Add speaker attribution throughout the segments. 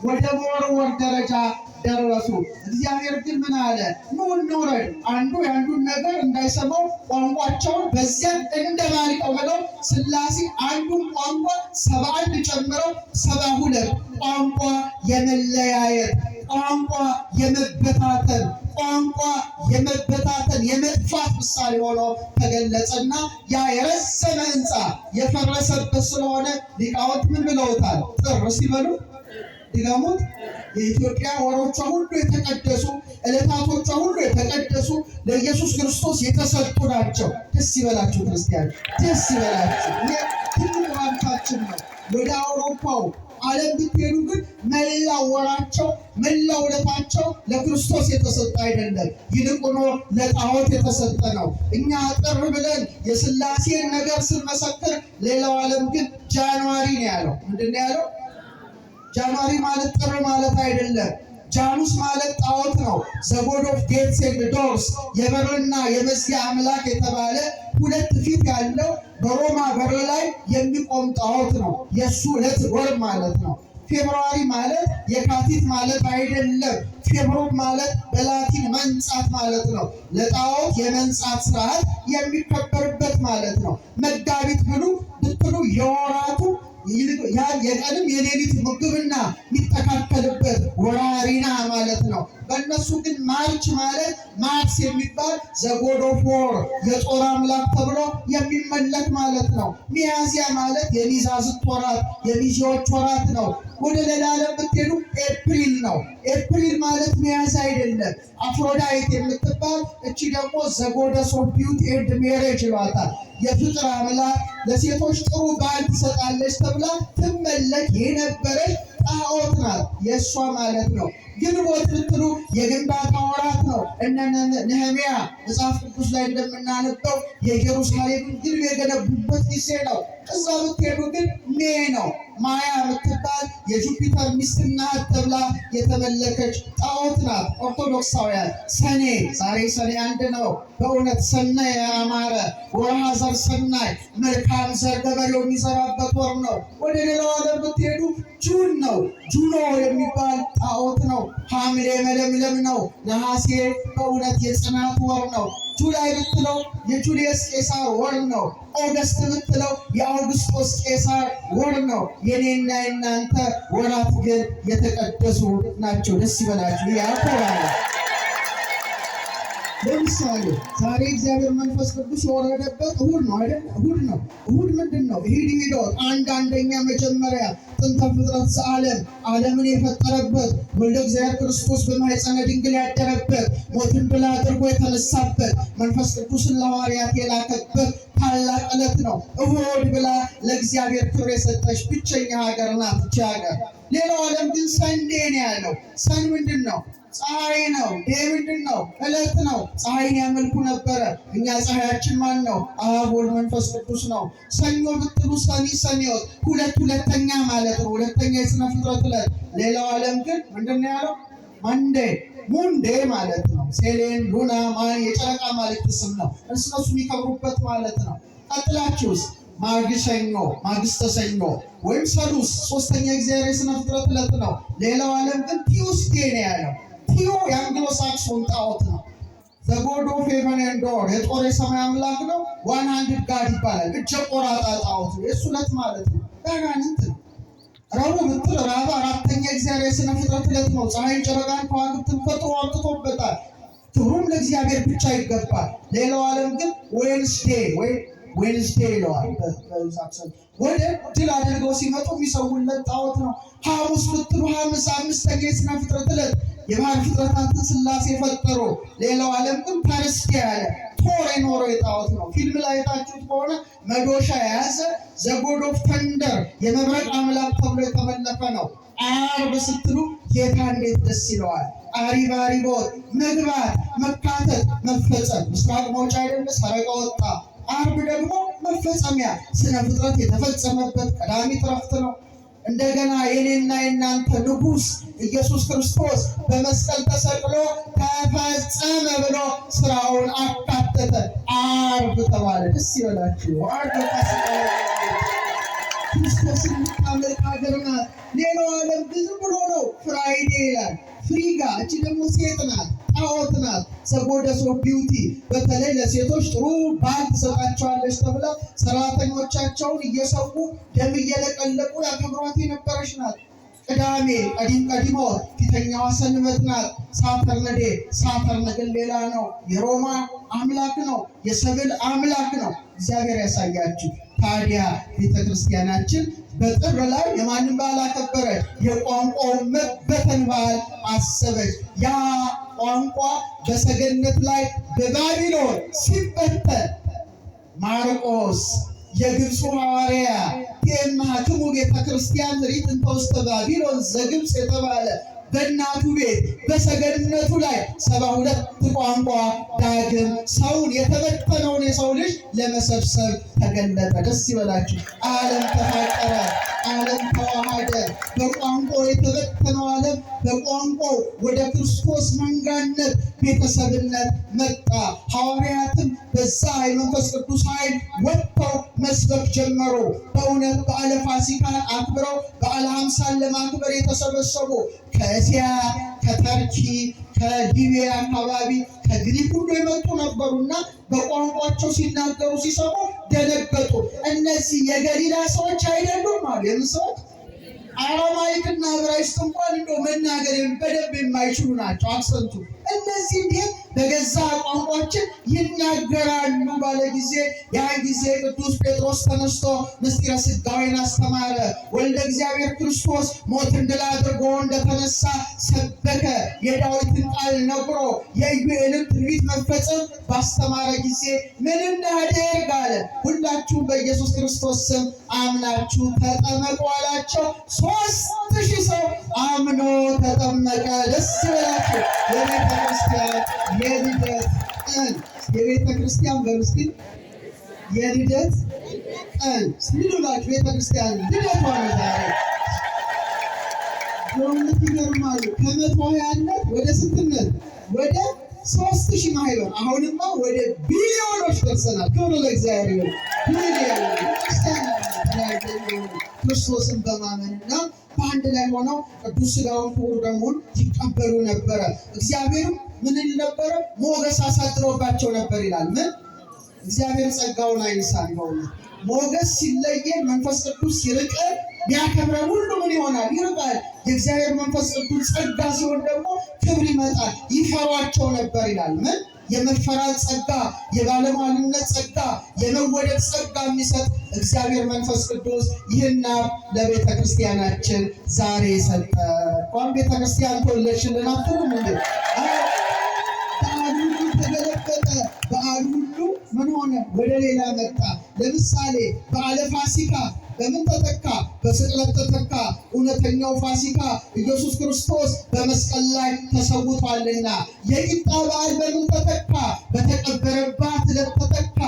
Speaker 1: ወደ መወርወር ደረጃ ደረሱ። እግዚአብሔር ግን ምን አለ? ኑ እንውረድ፣ አንዱ የአንዱን ነገር እንዳይሰማው ቋንቋቸውን በዚያ እንደባልቀው ብለው ሥላሴ አንዱን ቋንቋ 71 ጨምረው 72። ቋንቋ የመለያየት፣ ቋንቋ የመበታተን፣ ቋንቋ የመበታተን የመጥፋት ምሳሌ ሆኖ ተገለጸና ያ የረዘመ ሕንፃ የፈረሰበት ስለሆነ ሊቃውንት ምን ብለውታል? ጥር ሲበሉ ድገሙት። የኢትዮጵያ ወሮቿ ሁሉ የተቀደሱ፣ ዕለታቶቿ ሁሉ የተቀደሱ፣ ለኢየሱስ ክርስቶስ የተሰጡ ናቸው። ደስ ይበላችሁ ክርስቲያን፣ ደስ ይበላችሁ። ይሄ ትልቅ ሀብታችን ነው። ወደ አውሮፓው ዓለም ብትሄዱ ግን መላው ወራቸው፣ መላው ዕለታቸው ለክርስቶስ የተሰጠ አይደለም፣ ይልቁኑ ለጣዖት የተሰጠ ነው። እኛ ጥር ብለን የሥላሴን ነገር ስንመሰክር፣ ሌላው ዓለም ግን January ነው ያለው። ምንድን ነው ያለው? January ማለት ጥር ማለት አይደለም። ጃኑስ ማለት ጣዖት ነው። The god of gates and doors፣ የበርና የመዝጊያ አምላክ የተባለ ሁለት ፊት ያለው በሮማ በር ላይ የሚቆም ጣዖት ነው። የእሱ ዕለት ወር ማለት ነው። February ማለት የካቲት ማለት አይደለም። Februum ማለት በላቲን መንጻት ማለት ነው። ለጣዖት የመንጻት ስርዓት የሚከበርበት ማለት ነው። መጋቢት ብሉ ብትሉ የወራቱ የቀንም የሌሊት ምግብና የሚተካከልበት ወራሪና ማለት ነው። በእነሱ ግን March ማለት ማርስ የሚባል the god of war፣ የጦር አምላክ ተብሎ የሚመለክ ማለት ነው። ሚያዝያ ማለት የሚዛዝት ወራት፣ የሚዜዎች ወራት ነው። ወደ ሌላ ዓለም ብትሄዱ ኤፕሪል ነው። ኤፕሪል ማለት ሚያዝያ አይደለም። አፍሮዳይት የምትባል እቺ ደግሞ the goddess of beauty and marriage ይሏታል። የፍቅር አምላክ፣ ለሴቶች ጥሩ ባል ትሰጣለች ተብላ ትመለክ የነበረች ጣዖት ናት። የእሷ ማለት ነው። ግንቦት ብትሉ የግንባታ ወራት ነው። እነ ነህምያ መጽሐፍ ቅዱስ ላይ እንደምናነበው የኢየሩሳሌምን ግንብ የገነቡበት ጊዜ ነው። እዛ ብትሄዱ ግን May ነው። ማያ የምትባል የጁፒተር ሚስት ናት ተብላ የተመለከች ጣዖት ናት። ኦርቶዶክሳውያን ሰኔ፣ ዛሬ ሰኔ 1 ነው። በእውነት ሰናይ ያማረ ወርሃ ዘር ሰናይ፣ መልካም ዘር ገበሬው የሚዘራበት ወር ነው። ወደ ሌላው ዓለም ብትሄዱ June ነው። ጁኖ የሚባል ጣዖት ነው። ሐምሌ መለምለም ነው። ነሐሴ በእውነት የጽናት ወር ነው። July ብትለው የጁልየስ ቄሳር ወር ነው። August ብትለው የአውግስጦስ ቄሳር ወር ነው። የኔና የናንተ ወራት ግን የተቀደሱ ናቸው። ደስ ይበላችሁ። ያኮራል። ለምሳሌ ዛሬ እግዚአብሔር መንፈስ ቅዱስ የወረደበት እሁድ ነው አይደል? እሁድ ነው። እሁድ ምንድን ነው? ሂድ ሂዶት አንድ አንደኛ መጀመሪያ ጥንተ ፍጥረት ዘዓለም፣ ዓለምን የፈጠረበት፣ ወልደ እግዚአብሔር ክርስቶስ በማኅፀነ ድንግል ያደረበት፣ ሞትን ድል አድርጎ የተነሳበት፣ መንፈስ ቅዱስን ለሐዋርያት የላከበት ታላቅ ዕለት ነው። እሁድ ብላ ለእግዚአብሔር ክብር የሰጠች ብቸኛ ሀገር ናት ይቺ ሀገር። ሌላው ዓለም ግን Sunday ነው ያለው። Sun ምንድን ነው? ፀሐይ ነው። Day ምንድን ነው? ዕለት ነው። ፀሐይን ያመልኩ ነበረ። እኛ ፀሐያችን ማን ነው? አብ ወልድ መንፈስ ቅዱስ ነው። ሰኞ ብትሉ ሰኒ ሰኒዮት፣ ሁለት ሁለተኛ ማለት ነው። ሁለተኛ የሥነ ፍጥረት ዕለት። ሌላው ዓለም ግን ምንድን ነው ያለው? Monday፣ moon day ማለት ነው። ሴሌን፣ ሉና፣ ማን የጨረቃ አማልክት ስም ነው። እነሱ የሚከብሩበት ማለት ነው። ቀጥላችሁስ ማግሰኞ፣ ማግስተ ሰኞ ወይም ሰሉስ፣ ሶስተኛ እግዚአብሔር የሥነ ፍጥረት ዕለት ነው። ሌላው ዓለም ግን Tuesday ነው ያለው። ቲዮ የአንግሎ ሳክሶን ጣዖት ነው። The god of heaven and door፣ የጦር የሰማይ አምላክ ነው። One handed god ይባላል። እጀ ቆራጣ ጣዖት ነው። የእሱ ዕለት ማለት ነው። ያጋንንት ነው። ረቡዕ ብትል ራባ አራተኛ እግዚአብሔር የሥነ ፍጥረት ዕለት ነው። ፀሐይን፣ ጨረቃን፣ ከዋክብትን ፈጥሮ አምጥቶበታል። ክብሩም ለእግዚአብሔር ብቻ ይገባል። ሌላው ዓለም ግን Wednesday ወይ Wednesday ይለዋል። ወደ ድል አድርገው ሲመጡ የሚሰውለት ጣዖት ነው። ሐሙስ ብትሉ ሐምስ አምስተኛ የሥነ ፍጥረት ዕለት፣ የባህር ፍጥረታትን ሥላሴ ፈጠሩ። ሌላው ዓለም ግን Thursday ያለ ቶር የኖረው የጣዖት ነው። ፊልም ላይ አይታችሁት ከሆነ መዶሻ የያዘ the god of thunder፣ የመብረቅ አምላክ ተብሎ የተመለከ ነው። ዓርብ ስትሉ ጌታ እንዴት ደስ ይለዋል። አሪብ አሪቦት መግባት፣ መካተት፣ መፈጸም፣ ምስራቅ መውጫ አይደለ ሰረቀ ወጣ። ዓርብ ደግሞ መፈጸሚያ፣ ስነ ፍጥረት የተፈጸመበት ቀዳሚት ዕረፍት ነው። እንደገና የኔና የናንተ ንጉሥ ኢየሱስ ክርስቶስ በመስቀል ተሰቅሎ ተፈጸመ ብሎ ስራውን አካተተ። ዓርብ ተባለ። ደስ ይበላችሁ። ዓርብ ክርስቶስን የምታመልክ ሀገር ናት። ሌላው ዓለም ዝም ብሎ ነው። Friday ይላል። ፍሪጋ እቺ ደግሞ ሴት ናት፣ ጣዖት ናት። The goddess of beauty በተለይ ለሴቶች ጥሩ ባል ትሰጣቸዋለች ተብላ ሰራተኞቻቸውን እየሰዉ ደም እየለቀለቁ ያከብሯት የነበረች ናት። ቅዳሜ ቀዲም ቀዲሞ ፊተኛዋ ሰንበት ናት። Saturn day፣ ሳተርን ግን ሌላ ነው። የሮማ አምላክ ነው። የሰብል አምላክ ነው። እግዚአብሔር ያሳያችሁ። ታዲያ ቤተ ክርስቲያናችን በጥር ላይ የማንን በዓል አከበረች? የቋንቋውን መበተን በዓል አሰበች። ያ ቋንቋ በሰገነት ላይ በባቢሎን ሲበተን ማርቆስ የግብፁ ሐዋርያ ቴማክሙ ቤተ ክርስቲያን ሪት እንተ ውስተ ባቢሎን ዘግብፅ የተባለ በእናቱ ቤት በሰገነቱ ላይ 72 ቋንቋ ዳግም ሰውን የተበተነውን የሰው ልጅ ለመሰብሰብ ተገለጠ። ደስ ይበላችሁ። ዓለም ተፋቀረ፣ ዓለም ተዋሃደ። በቋንቋው የተበተነው ዓለም በቋንቋው ወደ ክርስቶስ መንጋነት ቤተሰብነት መጣ። ሐዋርያትም በዛ የመንፈስ ቅዱስ ኃይል ወጥተው መስበክ ጀመሩ። በእውነት በዓለ ፋሲካን አክብረው በዓለ ሀምሳን ለማክበር የተሰበሰቡ ከእስያ፣ ከተርኪ፣ ከሊቢያ አካባቢ፣ ከግሪክ ሁሉ የመጡ ነበሩና በቋንቋቸው ሲናገሩ ሲሰሙ ደነገጡ። እነዚህ የገሊላ ሰዎች አይደሉም አሉ። የምን ሰዎች? አረማይክና ዕብራይስጥ እንኳን እንደው መናገር በደንብ የማይችሉ ናቸው። accent ኡ እነዚህ እንዴት በገዛ ቋንቋችን ይናገራሉ ባለ ጊዜ ያን ጊዜ ቅዱስ ጴጥሮስ ተነስቶ ምስጢረ ሥጋዌን አስተማረ። ወልደ እግዚአብሔር ክርስቶስ ሞትን ድል አድርጎ እንደተነሳ ሰበከ። የዳዊትን ቃል ነግሮ የኢዩኤልን ትንቢት መፈጸም ባስተማረ ጊዜ ምን እናድርግ አለ። ሁላችሁም በኢየሱስ ክርስቶስ ስም አምናችሁ ተጠመቁ አላቸው። 3000 ሰው አምኖ ተጠመቀ። ደስ ይበላችሁ። የቤተ ክርስቲያን የልደት ቀን፣ የቤተ ክርስቲያን በምስኪን የልደት ቀን ስሉላችሁ ቤተ ክርስቲያን ልደቷ ነው ዛሬ። በእውነት ይገርማሉ። ከ120ነት ወደ ስንትነት? ወደ 3000 ማህበር፣ አሁንማ ወደ ቢሊዮኖች ደርሰናል። ክብር ለእግዚአብሔር ይሁን። ቢሊዮን ክርስቲያን ክርስቶስን በማመንና በአንድ ላይ ሆነው ቅዱስ ሥጋውን ክቡር ደሙን ይቀበሉ ነበረ። እግዚአብሔርም ምን ይል ነበረ? ሞገስ አሳድሮባቸው ነበር ይላል። ምን እግዚአብሔር ጸጋውን አይንሳን። በእውነት ሞገስ ሲለየን፣ መንፈስ ቅዱስ ሲርቀን ቢያከብረን ሁሉ ምን ይሆናል? ይርቃል። የእግዚአብሔር መንፈስ ቅዱስ ጸጋ ሲሆን ደግሞ ክብር ይመጣል። ይፈሯቸው ነበር ይላል። ምን የመፈራት ጸጋ፣ የባለሟልነት ጸጋ፣ የመወደድ ጸጋ የሚሰጥ እግዚአብሔር መንፈስ ቅዱስ ይህና ለቤተ ክርስቲያናችን ዛሬ ሰጠ። እንኳን ቤተ ክርስቲያን ተወለድሽልን አትሉም እንዴ? በዓሉ ሁሉ ተገለበጠ። በዓሉ ሁሉ ምን ሆነ? ወደ ሌላ መጣ። ለምሳሌ በዓለ ፋሲካ በምን ተተካ? በስቅለት ተተካ። እውነተኛው ፋሲካ ኢየሱስ ክርስቶስ በመስቀል ላይ ተሰውቷልና። የቂጣ በዓል በምን ተተካ? በተቀበረባት ዕለት ተተካ።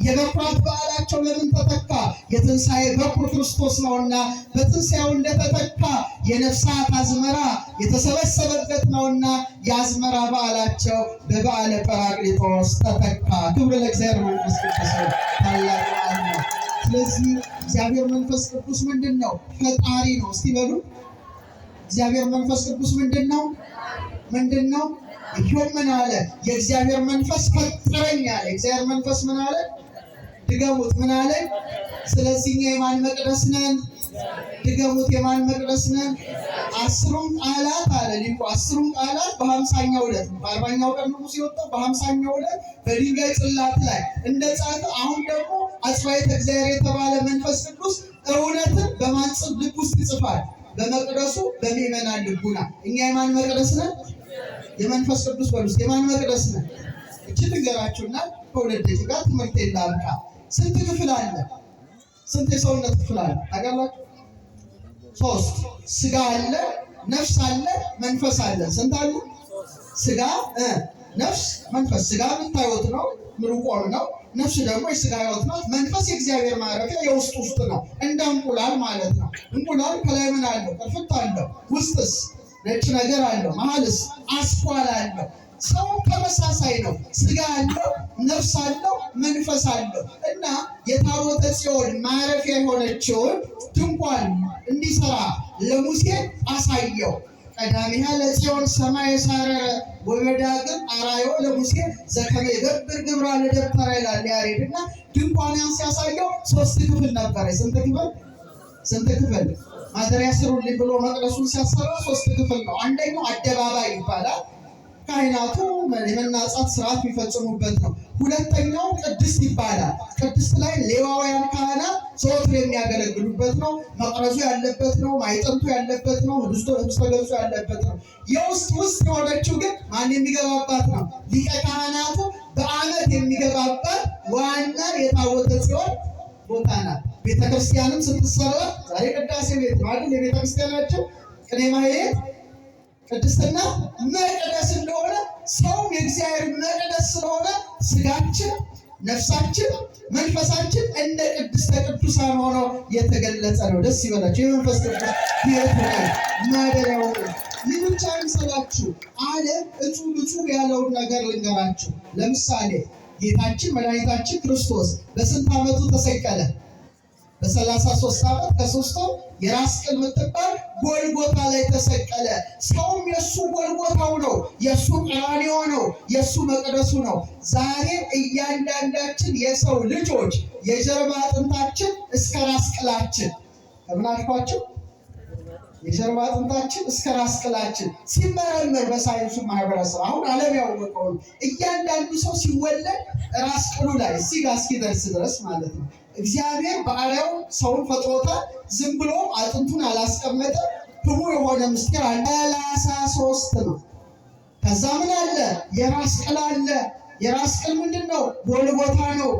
Speaker 1: የበኩራት በዓላቸው በምን ተተካ? የትንሣኤ በኩር ክርስቶስ ነውና በትንሣኤው እንደተተካ የነፍሳት አዝመራ የተሰበሰበበት ነውና የአዝመራ በዓላቸው በበዓለ ጰራቅሊጦስ ተተካ። ክብር ለእግዚአብሔር መንፈስ ቅዱስ ታላቅ በዓል ነው። ስለዚህ እግዚአብሔር መንፈስ ቅዱስ ምንድን ነው? ፈጣሪ ነው። እስቲ በሉ እግዚአብሔር መንፈስ ቅዱስ ምንድን ነው? ምንድን ነው? ኢዮብ ምን አለ? የእግዚአብሔር መንፈስ ፈጠረኝ አለ። የእግዚአብሔር መንፈስ ምን አለ? ድገሙት። ምን አለ? ስለዚህ እኛ የማን መቅደስ ነን? ድገሙት። የማን መቅደስ ነን? 10ሩም ቃላት አለ ሊቁ። 10ሩም ቃላት በ50ኛው ዕለት፣ በ40ኛው ቀን ንጉሥ የወጣው በ50ኛው ዕለት በድንጋይ ጽላት ላይ እንደጻፈ፣ አሁን ደግሞ አጽባይተ እግዚአብሔር የተባለ መንፈስ ቅዱስ እውነትን በማን ልብ ውስጥ ይጽፋል? በመቅደሱ በምዕመናን ልቡና። እኛ የማን መቅደስ ነን? የመንፈስ ቅዱስ በሉስ የማን መቅደስ ነን? እቺ ልንገራችሁና በ2 ደቂቃ ትምህርት ላብቃ። ስንት ክፍል አለ? ስንት የሰውነት ክፍል አለ? ታውቃላችሁ? 3። ስጋ አለ፣ ነፍስ አለ፣ መንፈስ አለ። ስንት አሉ? ስጋ፣ ነፍስ፣ መንፈስ። ስጋ የምታዩት ነው፣ ምርቆም ነው። ነፍስ ደግሞ የስጋ ሕይወት ናት። መንፈስ የእግዚአብሔር ማረፊያ የውስጥ ውስጥ ነው፣ እንደ እንቁላል ማለት ነው። እንቁላል ከላይ ምን አለው? ቅርፍት አለው። ውስጥስ ነጭ ነገር አለው። መሀልስ አስኳል አለው። ሰው ተመሳሳይ ነው። ስጋ አለው፣ ነፍስ አለው፣ መንፈስ አለው እና የታቦተ ጽዮን ማረፊያ የሆነችውን ድንኳን እንዲሰራ ለሙሴ አሳየው። ቀዳሚሃ ለጽዮን ሰማይ ሳረረ ወበዳግም አራዮ ለሙሴ ዘከመ ይገብር ግብራ ለደብተራ ይላል ያሬድ። እና ድንኳንያን ሲያሳየው ሶስት ክፍል ነበረ። ስንት ክፍል? ስንት ክፍል? ማደሪያ ስሩልኝ ብሎ መቅደሱን ሲያሰራ ሶስት ክፍል ነው። አንደኛው አደባባይ ይባላል። ካህናቱ የመናጻት ስርዓት የሚፈጽሙበት ነው። ሁለተኛው ቅድስት ይባላል። ቅድስት ላይ ሌዋውያን ካህናት ዘወትር የሚያገለግሉበት ነው። መቅረዙ ያለበት ነው። ማዕጠንቱ ያለበት ነው። ህብስተ ገጹ ያለበት ነው። የውስጥ ውስጥ የሆነችው ግን ማን የሚገባባት ነው? ሊቀ ካህናቱ በዓመት የሚገባባት ዋና የታቦተ ጽዮን ቦታ ናት። ቤተክርስቲያንም ስትሰራ ዛሬ ቅዳሴ ቤት ነው አይደል? የቤተክርስቲያናቸው ቅኔ ማህሌት ቅድስትና መቅደስ እንደሆነ ሰውም የእግዚአብሔር መቅደስ ስለሆነ ስጋችን፣ ነፍሳችን፣ መንፈሳችን እንደ ቅድስተ ቅዱሳን ሆኖ የተገለጸ ነው። ደስ ይበላችሁ። የመንፈስ ቅዱስ ቤት ነው፣ ማደሪያው ነው። ይህ ብቻ ይምሰላችሁ። ዓለም እጹብ እጹብ ያለውን ነገር ልንገራችሁ። ለምሳሌ ጌታችን መድኃኒታችን ክርስቶስ በስንት ዓመቱ ተሰቀለ? በ33 ዓመት ከ3 ወር የራስ ቅል የምትባል ጎልጎታ ላይ ተሰቀለ። ሰውም የእሱ ጎልጎታው ነው፣ የእሱ ቀራንዮ ነው፣ የእሱ መቅደሱ ነው። ዛሬ እያንዳንዳችን የሰው ልጆች የጀርባ አጥንታችን እስከ ራስ ቅላችን ከምን አልኳቸው? የጀርባ አጥንታችን እስከ ራስ ቅላችን ሲመረመር በሳይንሱ ማህበረሰብ አሁን ዓለም ያወቀው እያንዳንዱ ሰው ሲወለድ ራስ ቅሉ ላይ እዚህ ጋር እስኪደርስ ድረስ ማለት ነው። እግዚአብሔር በአርአያው ሰውን ፈጥሮታል። ዝም ብሎ አጥንቱን አላስቀመጠ። ክቡ የሆነ ምስጢር አለ። 33 ነው። ከዛ ምን አለ? የራስ ቅል አለ። የራስ ቅል ምንድን ነው? ጎልጎታ ነው።